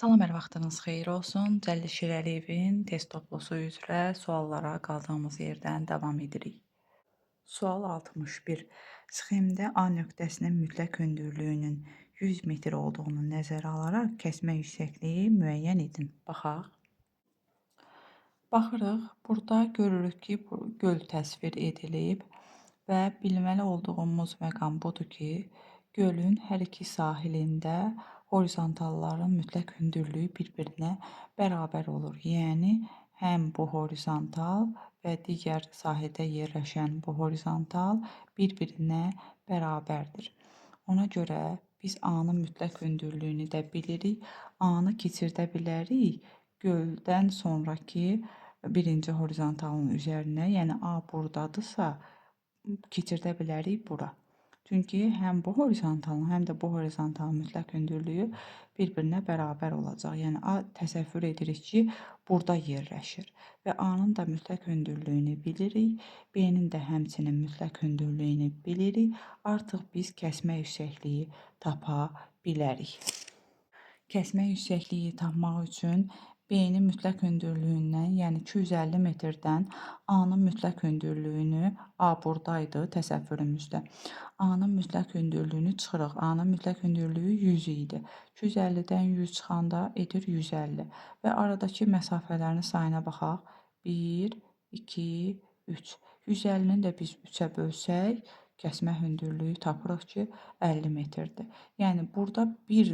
Salam, hər vaxtınız xeyir olsun. Cəlil Şirəliyevin test toplusu üzrə suallara qaldığımız yerdən davam edirik. Sual 61. Sxemdə A nöqtəsinin mütləq hündürlüyünün 100 metr olduğunu nəzərə alaraq kəsmə yüksəkliyi müəyyən edin. Baxaq. Baxırıq, burada görürük ki, bu göl təsvir edilib və bilməli olduğumuz məqam budur ki, gölün hər iki sahilində horizontalların mütləq hündürlüyü bir-birinə bərabər olur. Yəni, həm bu horizontal və digər sahildə yerləşən bu horizontal bir-birinə bərabərdir. Ona görə biz A-nın mütləq hündürlüyünü də bilirik. A-nı keçirdə bilərik göldən sonrakı birinci horizontalın üzərinə, yəni A buradadırsa, keçirdə bilərik bura. Çünki həm bu horizontalın, həm də bu horizontalın mütləq hündürlüyü bir-birinə bərabər olacaq. Yəni A təsəvvür edirik ki, burada yerləşir və A-nın da mütləq hündürlüyünü bilirik, B-nin də həmçinin mütləq hündürlüyünü bilirik. Artıq biz kəsmə yüksəkliyi tapa bilərik. Kəsmə yüksəkliyi tapmaq üçün B-nin mütləq hündürlüyündən, yəni 250 metrdən A-nın mütləq hündürlüyünü, A buradaydı təsəvvürümüzdə. A-nın mütləq hündürlüyünü çıxırıq. A-nın mütləq hündürlüyü 100 idi. 250-dən 100 çıxanda edir 150. Və aradakı məsafələrin sayına baxaq. 1, 2, 3. 150-ni də biz 3-ə bölsək, kəsmə hündürlüyü tapırıq ki, 50 metrdir. Yəni, burada bir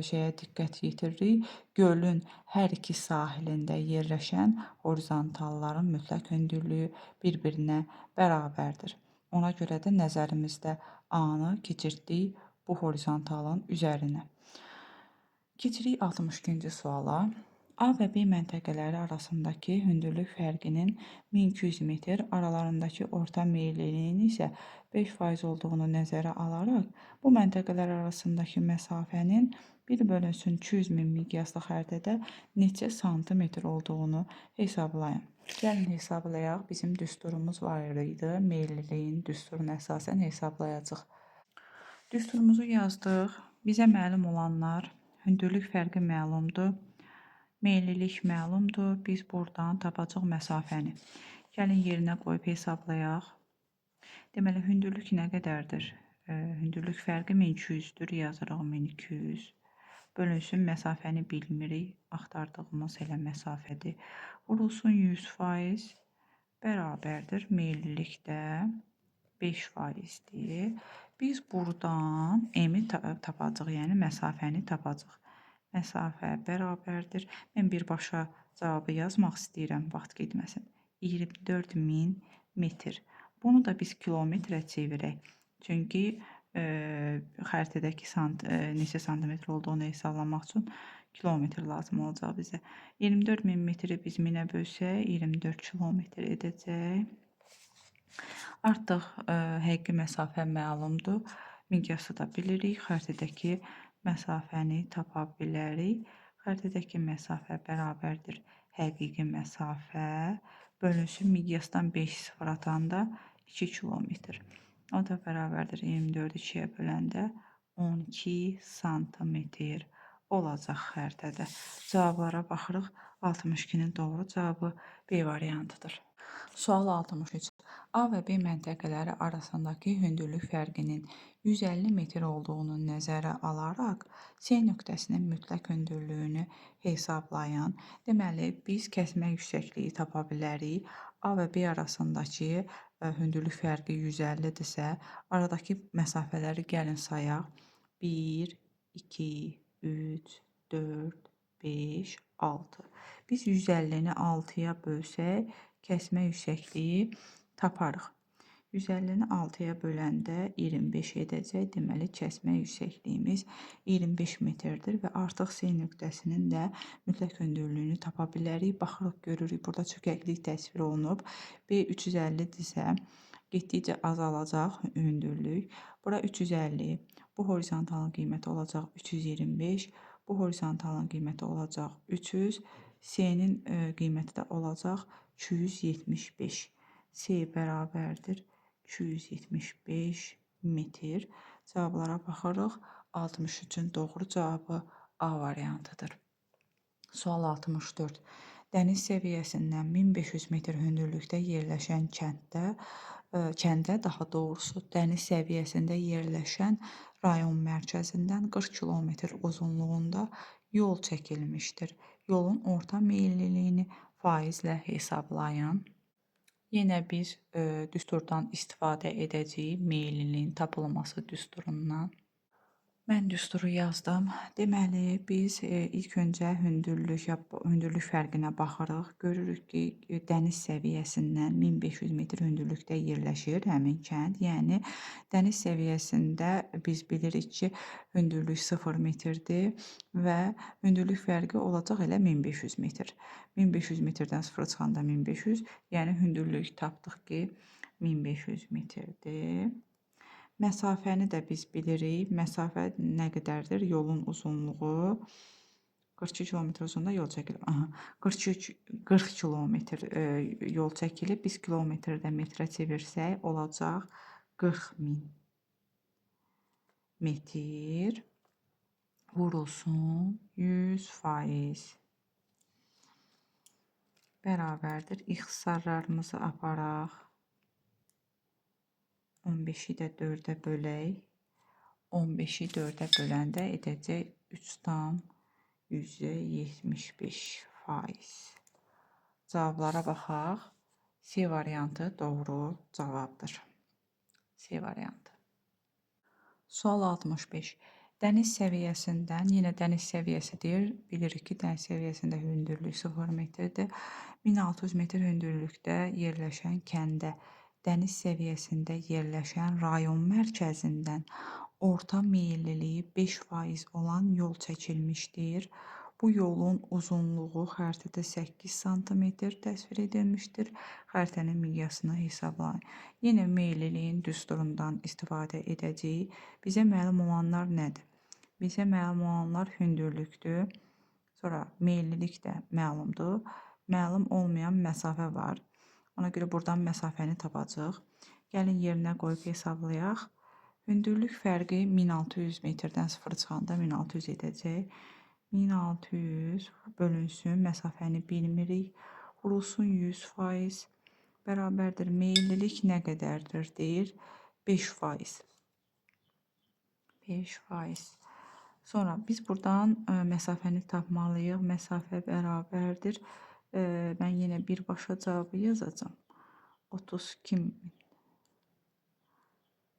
şeyə diqqət yetiririk. Gölün hər iki sahilində yerləşən horizontalların mütləq hündürlüyü bir-birinə bərabərdir. Ona görə də nəzərimizdə A-nı keçirtdik bu horizontalın üzərinə. Keçirik 62-ci suala. A və B məntəqələri arasındakı hündürlük fərqinin 1200 metr, aralarındakı orta meyilliliyin isə 5% olduğunu nəzərə alaraq, bu məntəqələr arasındakı məsafənin 1 bölünsün 200 min miqyaslı xəritədə neçə santimetr olduğunu hesablayın. Gəlin hesablayaq. Bizim düsturumuz var idi. Meyilliliyin düsturuna əsasən hesablayacaq. Düsturumuzu yazdıq. Bizə məlum olanlar, hündürlük fərqi məlumdur. Meyillilik məlumdur. Biz buradan tapacaq məsafəni. Gəlin yerinə qoyub hesablayaq. Deməli, hündürlük nə qədərdir? Hündürlük fərqi 1200-dür. Yazırıq 1200. Bölünsün məsafəni bilmirik. Axtardığımız elə məsafədir. Vurulsun 100% bərabərdir. Meyillilik də 5%-dir. Biz buradan M-i tapacaq, yəni məsafəni tapacaq. Məsafə bərabərdir. Mən birbaşa cavabı yazmaq istəyirəm, vaxt getməsin. 24.000 metr. Bunu da biz kilometrə çevirək. Çünki xəritədəki neçə santimetr olduğunu hesablamaq üçün kilometr lazım olacaq bizə. 24.000 metri biz 1000-ə bölsək, 24 kilometr edəcək. Artıq həqiqi məsafə məlumdur. Miqyası da bilirik. Xəritədəki məsafəni tapa bilərik. Xəritədəki məsafə bərabərdir həqiqi məsafə bölünsün miqyasdan 5 sıfır atanda 2 kilometr. O da bərabərdir 24-ü 2-yə böləndə 12 santimetr olacaq xəritədə. Cavablara baxırıq. 62-nin doğru cavabı B variantıdır. Sual 63. A və B məntəqələri arasındakı hündürlük fərqinin 150 metr olduğunu nəzərə alaraq C nöqtəsinin mütləq hündürlüyünü hesablayın. Deməli, biz kəsmə yüksəkliyi tapa bilərik. A və B arasındakı hündürlük fərqi 150-dirsə, aradakı məsafələri gəlin sayaq. 1, 2, 3, 4, 5, 6. Biz 150-ni 6-ya bölsək, kəsmə yüksəkliyi taparıq. 150-ni 6-ya böləndə 25 edəcək. Deməli, kəsmə yüksəkliyimiz 25 metrdir və artıq C nöqtəsinin də mütləq hündürlüyünü tapa bilərik. Baxırıq, görürük, burada çökəklik təsvir olunub. B 350-dirsə, getdikcə azalacaq hündürlük. Bura 350, bu horizontalın qiyməti olacaq 325, bu horizontalın qiyməti olacaq 300, C-nin qiyməti də olacaq 275. C bərabərdir 275 metr. Cavablara baxırıq. 63-ün doğru cavabı A variantıdır. Sual 64. Dəniz səviyyəsindən 1500 metr hündürlükdə yerləşən kəndə, daha doğrusu dəniz səviyyəsində yerləşən rayon mərkəzindən 40 kilometr uzunluğunda yol çəkilmişdir. Yolun orta meyilliliyini faizlə hesablayın. Yenə biz düsturdan istifadə edəcəyik, meyilliliyin tapılması düsturundan. Mən düsturu yazdım. Deməli, biz ilk öncə hündürlük fərqinə baxırıq. Görürük ki, dəniz səviyyəsindən 1500 metr hündürlükdə yerləşir həmin kənd. Yəni, dəniz səviyyəsində biz bilirik ki, hündürlük 0 metrdir və hündürlük fərqi olacaq elə 1500 metr. 1500 metrdən 0 çıxanda 1500, yəni hündürlük tapdıq ki, 1500 metrdir. Məsafəni də biz bilirik. Məsafə nə qədərdir? Yolun uzunluğu 42 kilometr uzunluğunda yol çəkilib. Aha, 40 kilometr yol çəkilib. Biz kilometrdə metrə çevirsək olacaq 40.000 metr vurulsun 100% bərabərdir. İxtisarlarımızı aparaq. 15-i də 4-ə bölək. 15-i 4-ə böləndə edəcək 3,75%. Cavablara baxaq. C variantı doğru cavabdır. C variantı. Sual 65. Dəniz səviyyəsindən, yenə dəniz səviyyəsi deyir. Bilirik ki, dəniz səviyyəsində hündürlük 0 metrdir. 1600 metr hündürlükdə yerləşən kəndə dəniz səviyyəsində yerləşən rayon mərkəzindən orta meyilliliyi 5% olan yol çəkilmişdir. Bu yolun uzunluğu xəritədə 8 sm təsvir edilmişdir. Xəritənin miqyasını hesablayın. Yenə meyilliliyin düsturundan istifadə edəcəyik. Bizə məlum olanlar nədir? Bizə məlum olanlar hündürlükdür. Sonra meyillilik də məlumdur. Məlum olmayan məsafə var. Ona görə buradan məsafəni tapacağıq. Gəlin yerinə qoyub hesablayaq. Hündürlük fərqi 1600 metrdən 0 çıxanda 1600 edəcək. 1600 bölünsün, məsafəni bilmirik. Vurulsun 100% bərabərdir. Meyillilik nə qədərdir deyir? 5%. 5%. Sonra biz buradan məsafəni tapmalıyıq. Məsafə bərabərdir. Mən yenə birbaşa cavabı yazacağam. 32.000.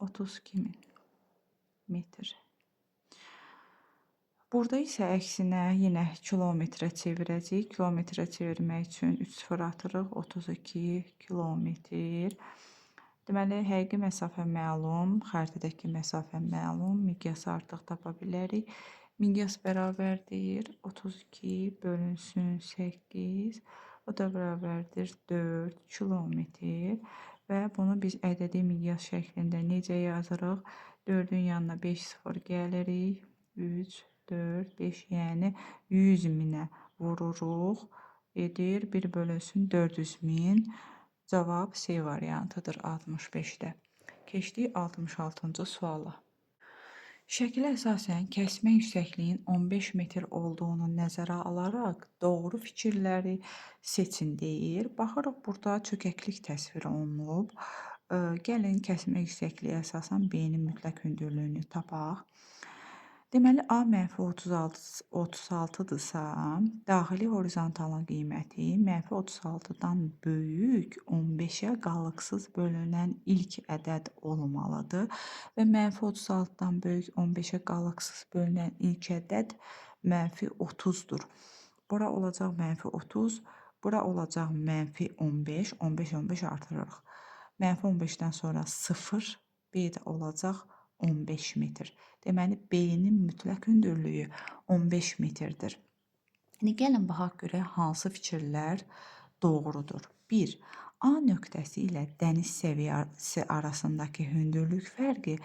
32.000 metr. Burada isə əksinə yenə kilometrə çevirəcəyik. Kilometrə çevirmək üçün 3 sıfır atırıq. 32 kilometr. Deməli, həqiqi məsafə məlum, xəritədəki məsafə məlum. Miqyası artıq tapa bilərik. Miqyas bərabərdir 32 bölünsün 8, o da bərabərdir 4 kilometr. Və bunu biz ədədi miqyas şəklində necə yazırıq? 4-ün yanına 5 sıfır gəlirik. 3, 4, 5, yəni 100.000-ə vururuq. Edir 1 bölünsün 400.000. Cavab C variantıdır 65-də. Keçdik 66-cı suala. Şəkilə əsasən kəsmə yüksəkliyin 15 metr olduğunu nəzərə alaraq doğru fikirləri seçin deyir. Baxırıq, burada çökəklik təsvir olunub. Gəlin kəsmə yüksəkliyə əsasən B-nin mütləq hündürlüyünü tapaq. Deməli, A mənfi 36-dırsa, daxili horizontalın qiyməti mənfi 36-dan böyük 15-ə qalıqsız bölünən ilk ədəd olmalıdır. Və mənfi 36-dan böyük 15-ə qalıqsız bölünən ilk ədəd mənfi 30-dur. Bura olacaq mənfi 30, bura olacaq mənfi 15, 15, 15 artırırıq. Mənfi 15-dən sonra 0, B də olacaq 15 metr. Deməli, B-nin mütləq hündürlüyü 15 metrdir. İndi gəlin baxaq görək hansı fikirlər doğrudur. 1. A nöqtəsi ilə dəniz səviyyəsi arasındakı hündürlük fərqi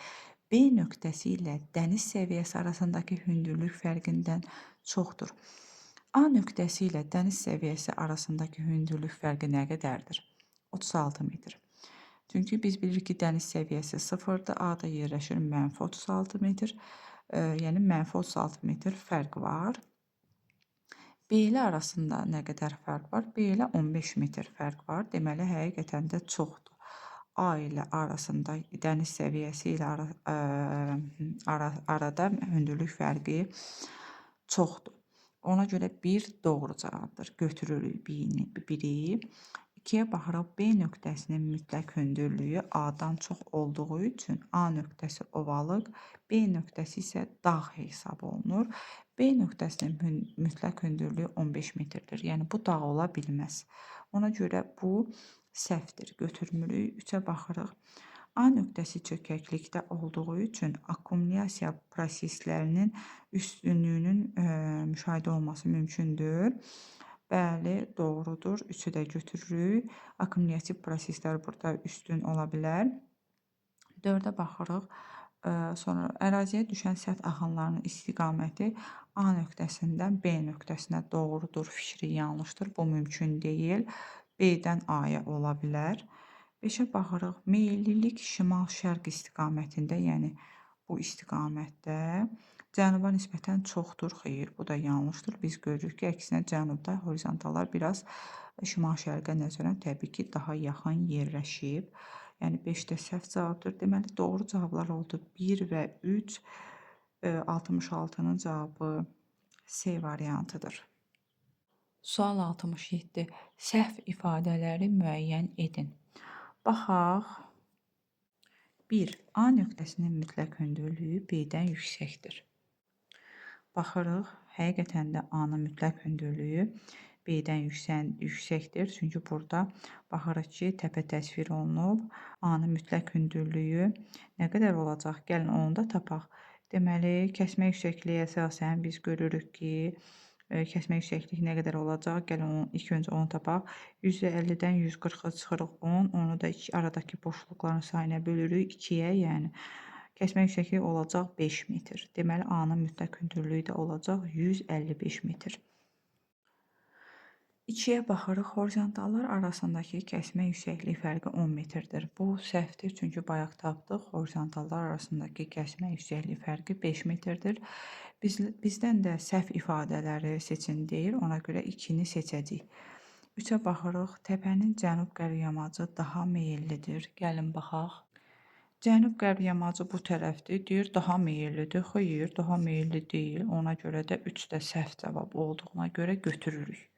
B nöqtəsi ilə dəniz səviyyəsi arasındakı hündürlük fərqindən çoxdur. A nöqtəsi ilə dəniz səviyyəsi arasındakı hündürlük fərqi nə qədərdir? 36 metr. Çünki biz bilirik ki, dəniz səviyyəsi 0-dır. A-da yerləşir mənfi 36 metr. Yəni mənfi 36 metr fərq var. B ilə arasında nə qədər fərq var? B ilə 15 metr fərq var. Deməli, həqiqətən də çoxdur. A ilə arasında dəniz səviyyəsi ilə arada hündürlük fərqi çoxdur. Ona görə 1 doğru cavabdır. Götürürük 1-i. 2-yə baxırıq. B nöqtəsinin mütləq hündürlüyü A-dan çox olduğu üçün A nöqtəsi ovalıq, B nöqtəsi isə dağ hesab olunur. B nöqtəsinin mütləq hündürlüyü 15 metrdir. Yəni, bu dağ ola bilməz. Ona görə bu səhvdir. Götürmürük. 3-ə baxırıq. A nöqtəsi çökəklikdə olduğu üçün akkumulyasiya proseslərinin üstünlüyünün müşahidə olunması mümkündür. Bəli, doğrudur. 3-ü də götürürük. Akkumulyasiv proseslər burada üstün ola bilər. 4-ə baxırıq. Sonra əraziyə düşən səth axınlarının istiqaməti A nöqtəsindən B nöqtəsinə doğrudur. Fikri yanlışdır. Bu mümkün deyil. B-dən A-ya ola bilər. 5-ə baxırıq. Meyillilik şimal-şərq istiqamətində, yəni bu istiqamətdə cənuba nisbətən çoxdur. Xeyr, bu da yanlışdır. Biz görürük ki, əksinə cənubda horizontallar biraz şimal-şərqə nəzərən təbii ki, daha yaxın yerləşib. Yəni 5 də səhv cavabdır. Deməli, doğru cavablar oldu 1 və 3. 66-nın cavabı C variantıdır. Sual 67. Səhv ifadələri müəyyən edin. Baxaq. 1. A nöqtəsinin mütləq hündürlüyü B-dən yüksəkdir. Baxırıq, həqiqətən də A-nın mütləq hündürlüyü B-dən yüksəkdir. Çünki burada baxırıq ki, təpə təsvir olunub. A-nın mütləq hündürlüyü nə qədər olacaq? Gəlin onu da tapaq. Deməli, kəsmə yüksəkliyə əsasən biz görürük ki, kəsmə yüksəklik nə qədər olacaq? Gəlin ilk öncə onu tapaq. 150-dən 140-a çıxırıq 10. Onu da aradakı boşluqların sayına bölürük 2-yə, yəni kəsmə yüksəkliyi olacaq 5 metr. Deməli, A-nın mütləq hündürlüyü də olacaq 155 metr. 2-yə baxırıq. Horizontallar arasındakı kəsmə yüksəklik fərqi 10 metrdir. Bu səhvdir, çünki bayaq tapdıq. Horizontallar arasındakı kəsmə yüksəklik fərqi 5 metrdir. Bizdən də səhv ifadələri seçin deyir. Ona görə 2-ni seçəcəyik. 3-ə baxırıq. Təpənin cənub-qərb yamacı daha meyillidir. Gəlin baxaq. Cənub-qərb yamacı bu tərəfdir. Deyir, daha meyillidir. Xeyr, daha meyilli deyil. Ona görə də 3 də səhv cavab olduğuna görə götürürük.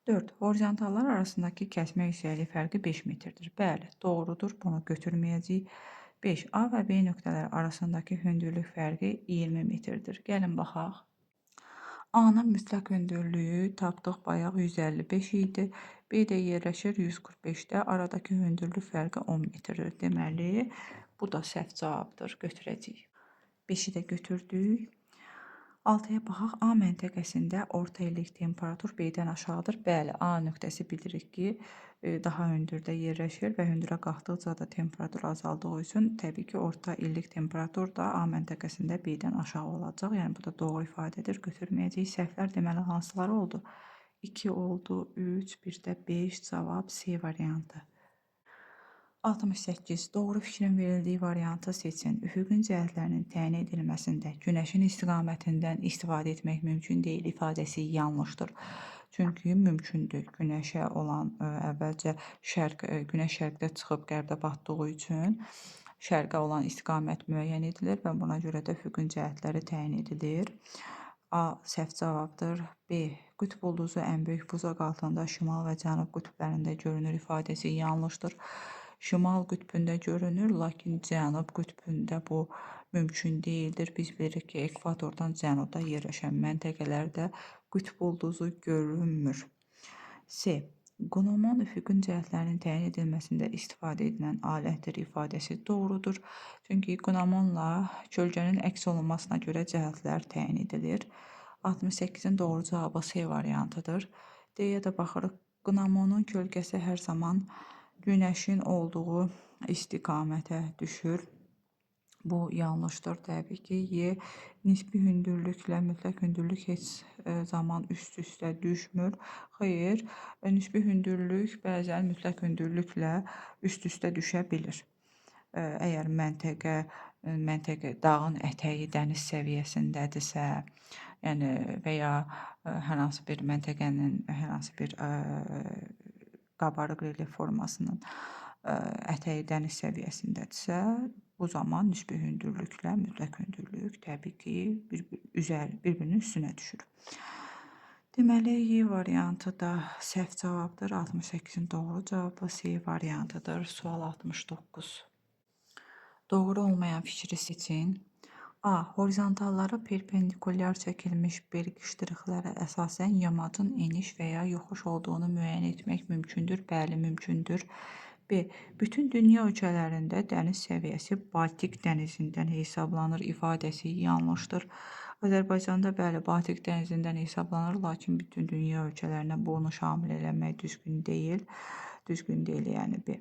4. Horizontallar arasındakı kəsmə yüksəklik fərqi 5 metrdir. Bəli, doğrudur. Bunu götürməyəcəyik. 5. A və B nöqtələri arasındakı hündürlük fərqi 20 metrdir. Gəlin baxaq. A-nın mütləq hündürlüyü tapdıq bayaq 155 idi. B də yerləşir 145-də. Aradakı hündürlük fərqi 10 metrdir. Deməli, bu da səhv cavabdır. Götürəcəyik. 5-i də götürdük. 6-ya baxaq. A məntəqəsində orta illik temperatur B-dən aşağıdır. Bəli, A nöqtəsi bilirik ki, daha hündürdə yerləşir və hündürə qalxdıqca da temperatur azaldığı üçün təbii ki, orta illik temperatur da A məntəqəsində B-dən aşağı olacaq. Yəni, bu da doğru ifadədir. Götürməyəcəyik. Səhvlər deməli hansılar oldu? 2 oldu, 3, bir də 5 cavab C variantı. 68. Doğru fikrin verildiyi variantı seçin. Üfüqün cəhətlərinin təyin edilməsində günəşin istiqamətindən istifadə etmək mümkün deyil ifadəsi yanlışdır. Çünki mümkündür. Günəşə olan əvvəlcə günəş şərqdə çıxıb qərbdə batdığı üçün şərqə olan istiqamət müəyyən edilir və buna görə də üfüqün cəhətləri təyin edilir. A səhv cavabdır. B. Qütb ulduzu ən böyük buzlaq altında şimal və cənub qütblərində görünür ifadəsi yanlışdır. Şimal qütbündə görünür, lakin cənub qütbündə bu mümkün deyildir. Biz bilirik ki, ekvatordan cənubda yerləşən məntəqələrdə qütb ulduzu görünmür. C. Qnomon üfüqün cəhətlərinin təyin edilməsində istifadə edilən alətdir ifadəsi doğrudur. Çünki qnomonla kölgənin əks olunmasına görə cəhətlər təyin edilir. 68-in doğru cavabı C variantıdır. D-yə də baxırıq. Qnomonun kölgəsi hər zaman günəşin olduğu istiqamətə düşür. Bu yanlışdır təbii ki. Y. Nisbi hündürlüklə mütləq hündürlük heç zaman üst-üstə düşmür. Xeyr, nisbi hündürlük bəzən mütləq hündürlüklə üst-üstə düşə bilir. Əgər məntəqə dağın ətəyi dəniz səviyyəsindədirsə, Yəni və ya hər hansı bir məntəqənin, hər hansı bir qabarıq relyef formasının ətəyi dəniz səviyyəsindədirsə, bu zaman nisbi hündürlüklə mütləq hündürlük təbii ki, bir-birinin üstünə düşür. Deməli, Y variantı da səhv cavabdır. 68-in doğru cavabı C variantıdır. Sual 69. Doğru olmayan fikri seçin. A. Horizontallara perpendikulyar çəkilmiş berq ştrixlərə əsasən yamacın eniş və ya yoxuş olduğunu müəyyən etmək mümkündür. Bəli, mümkündür. B. Bütün dünya ölkələrində dəniz səviyyəsi Baltik dənizindən hesablanır ifadəsi yanlışdır. Azərbaycanda bəli, Baltik dənizindən hesablanır, lakin bütün dünya ölkələrinə bunu şamil eləmək düzgün deyil. Düzgün deyil, yəni B.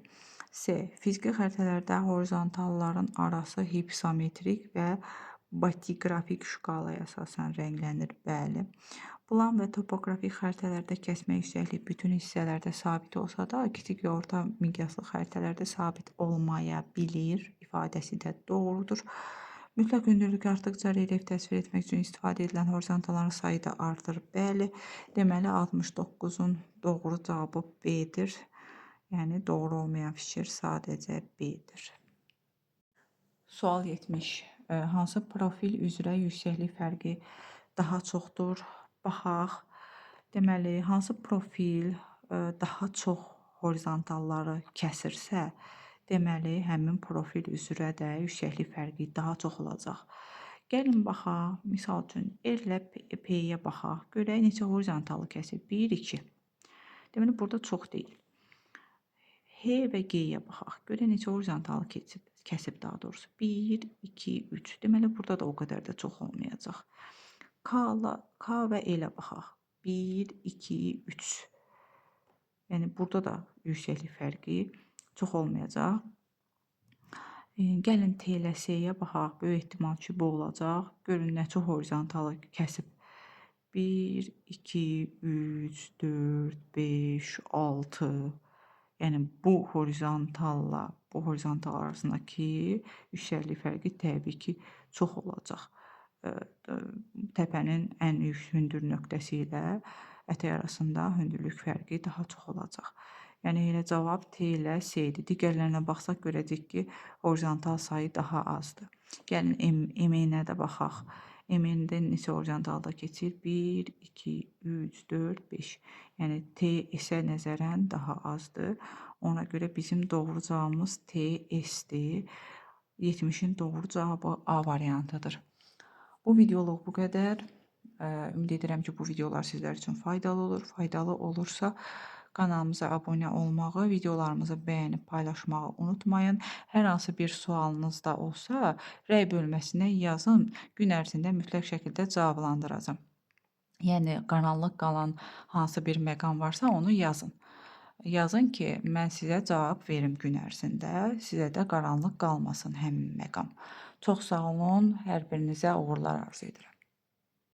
C. Fiziki xəritələrdə horizontalların arası hipsometrik və batiqrafik şkalaya əsasən rənglənir. Bəli. Plan və topoqrafik xəritələrdə kəsmə yüksəkliyi bütün hissələrdə sabit olsa da, kiçik və orta miqyaslı xəritələrdə sabit olmaya bilir ifadəsi də doğrudur. Mütləq hündürlük artdıqca relyef təsvir etmək üçün istifadə edilən horizontalların sayı da artır. Bəli, deməli 69-un doğru cavabı B-dir. Yəni doğru olmayan fikir sadəcə B-dir. Sual 70. Hansı profil üzrə yüksəklik fərqi daha çoxdur? Baxaq. Deməli, hansı profil daha çox horizontalları kəsirsə, deməli, həmin profil üzrə də yüksəklik fərqi daha çox olacaq. Gəlin baxaq, misal üçün, R ilə P-yə baxaq. Görək neçə horizontalı kəsir? 1, 2. Deməli, burada çox deyil. H və G-yə baxaq. Görək neçə horizontalı kəsib daha doğrusu. 1, 2, 3. Deməli, burada da o qədər də çox olmayacaq. K və E-lə baxaq. 1, 2, 3. Yəni, burada da yüksəklik fərqi çox olmayacaq. Gəlin T ilə S-yə baxaq. Böyük ehtimal ki, bu olacaq. Görün, nə çox horizontalı kəsib. 1, 2, 3, 4, 5, 6. Yəni, bu horizontalla bu horizontal arasındakı yüksəklik fərqi təbii ki, çox olacaq. Təpənin ən hündür nöqtəsi ilə ətək arasında hündürlük fərqi daha çox olacaq. Yəni, elə cavab T ilə C-dir. Digərlərinə baxsaq görəcək ki, horizontal sayı daha azdır. Gəlin M-nə də baxaq. M-də neçə horizontalda keçir? 1, 2, 3, 4, 5. Yəni, T S-ə nəzərən daha azdır. Ona görə bizim doğru cavabımız T S-dir. 70-in doğru cavabı A variantıdır. Bu videoluq bu qədər. Ümid edirəm ki, bu videolar sizlər üçün faydalı olur. Faydalı olursa kanalımıza abunə olmağı, videolarımızı bəyənib paylaşmağı unutmayın. Hər hansı bir sualınız da olsa, rəy bölməsinə yazın. Gün ərzində mütləq şəkildə cavablandıracağam. Yəni, qaranlıq qalan hansı bir məqam varsa, onu yazın. Yazın ki, mən sizə cavab verim gün ərzində. Sizə də qaranlıq qalmasın həmin məqam. Çox sağ olun. Hər birinizə uğurlar arzu edirəm.